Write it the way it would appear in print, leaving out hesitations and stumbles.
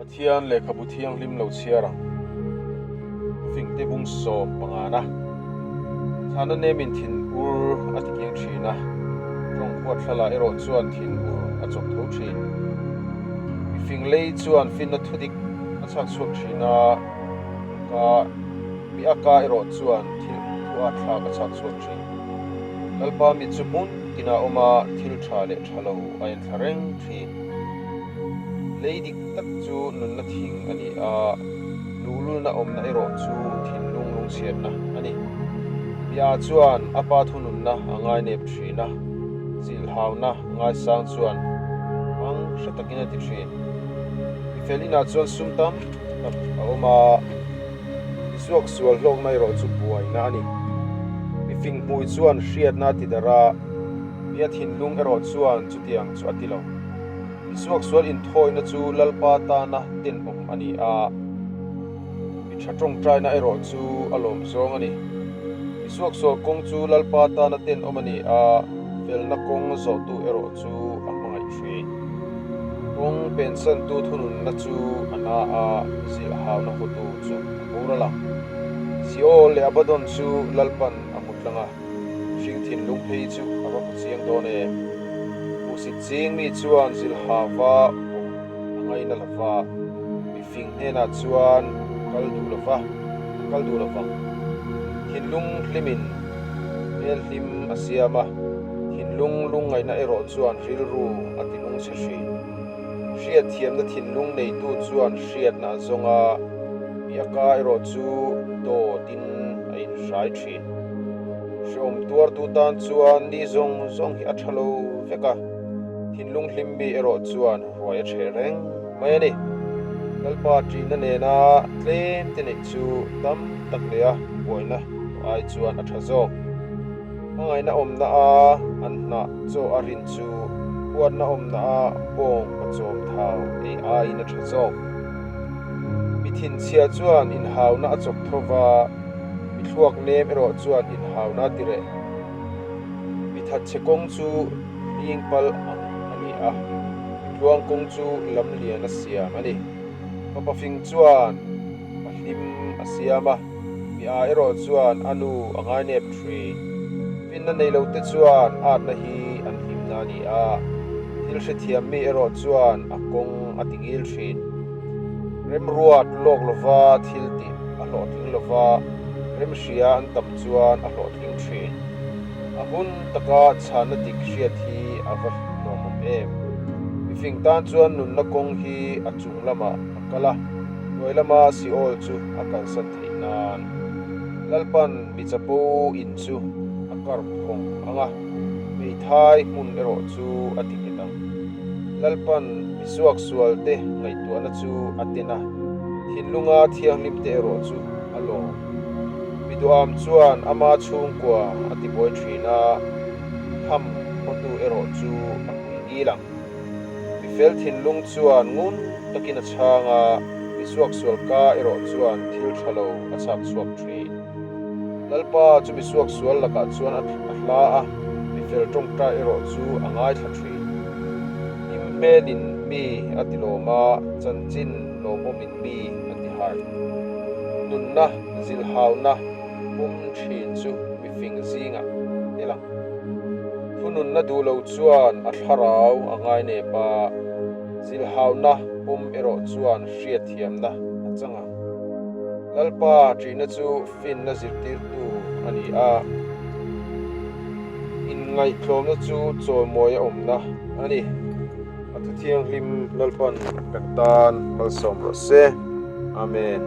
Pathian lehkhabu thianghlim lo chhiar ang. Thufingte bung sawm pangana. Chhana nemin thin ur a ti kiang thin a, tawng huat thlala erawh chuan thin ur a chawp tho thin. Mifing lei chuan finna thudik a chhak chhuak thin a, ka mi a ka erawh chuan thil thu at thlak a chhak chhuak thin. Lalpa mi chu hmun tinah awm a, thil tha leh tha lo a enthla reng thin. Lei dik tak chu nunna thing a ni a, luhlulna awmna erawh chu thinlung lungchhiatna a ni. Mia chuan a pa thununna a ngainep thin a, zilhauna ngaisang chuan hmang hre takin a ti thin. Mifel inah chuan sum tam tak a awm a, misuak sual hlawkna erawh chu buaina a ni. Mifing hmui chuan hriatna a ti darh a, mia thinlung erawh chuan chutiang chu a ti lo. Misuaksual inthawina chu Lalpa tana tenawm a ni a, mi tha tawngtaina erawh chu a lawm zawng a ni. Misuaksual kawng chu Lalpa tana tenawm a ni a, felna kawng zawhtu erawh chu a hmangaih thin. Kawng pensantu thununna chu a na a, zilhhauna hawtu chu a boral ang. Seol leh Abaddon chu Lalpan a hmu tlang a. Hring thinlung phei chu a va hmu chiang dawn em? Hmuhsit ching mi chuan zilhava awm a ngaina lo va, mifing hnenah chuan kal duh lo va, a kal duh lo vang. Thinlung hlimin hmel hlim a siam a, thinlung lungngaihna erawh chuan rilru a ti lungchhe hrin. Hriatthiamna thinlung neitu chuan hriatna a zawng a, mi a ka erawh chu dawtin a inhrai thin. Hreawm tuartu tan chuan ni zawng zawng hi a tha lo vek a, thinlung hlim mi erawh chuan ruai a ṭheh reng mai a ni. Lalpa ṭihna nena tlem te neih chu tam tak leh a buaina tawh ai chuan a ṭha zawk. Hmangaihna awmna a an hnah chaw a rin chu huatna awmna a bawng pa chawm thau ei aiin a ṭha zawk. Mi thinchhia chuan inhauna a chawp tho va. Mi thluak nem erawh chuan inhauna a ti reh. Mi thatchhe kawng chu hling pal ang a ni a, mi tluang kawng chu lam lian a siam a ni. Fapa fing chuan pa hlim a siam a, mi a erawh chuan a nu a ngainep thin. Finna nei lote chuan atna hi an hlimna a ni a, thil hrethiam mi erawh chuan a kawng a ti ngil thin. Remruat lawk lova thil tih a hlawhtling lo va, remhria an tam chuan a hlawhtling thin. A hun taka chhanna dik hriat hi a va hlawmawm em? Mifing tan chuan nunna kawng hi a chung lamah a kal a, hnuai lama Seol chu a kalsan theih nan. Lalpan mi chapo in chu a kar phawng ang a, hmeithai hmun erawh chu a ti nghet ang. Lalpan mi suaksualte ngaihtuahna chu a ten a. Thinlunga thianghlim te erawh chu a lawm. Mi duham chuan ama chhungkua a tibuai thin a, tham hawtu erawh chu a pui ngil ang. Mi fel thinlung chuan ngun takin a chhang a, mi suaksual ka erawh chuan thil tha lo a chhak chhuak thin. Lalpa chu mi suaksual lakah chuan a hla a, mi fel tawngtai erawh chu a ngaithla thin. Hlim hmelin mi a tilawm a, chanchin lawmawmin mi a ti harh. Nunna zilhauna pum thin chu mifing zingah tel ang. Thununna duh lo chuan a thlarau a ngainep a, zilhauna pum erawh chuan hriatthiamna a chang ang. Lalpa ṭihna chu finna zirtirtu a ni a, inngaihtlawmna chu chawimawi a awmna a ni. A thu thianghlim Lalpan kan tan malsawm rawh se. Amen.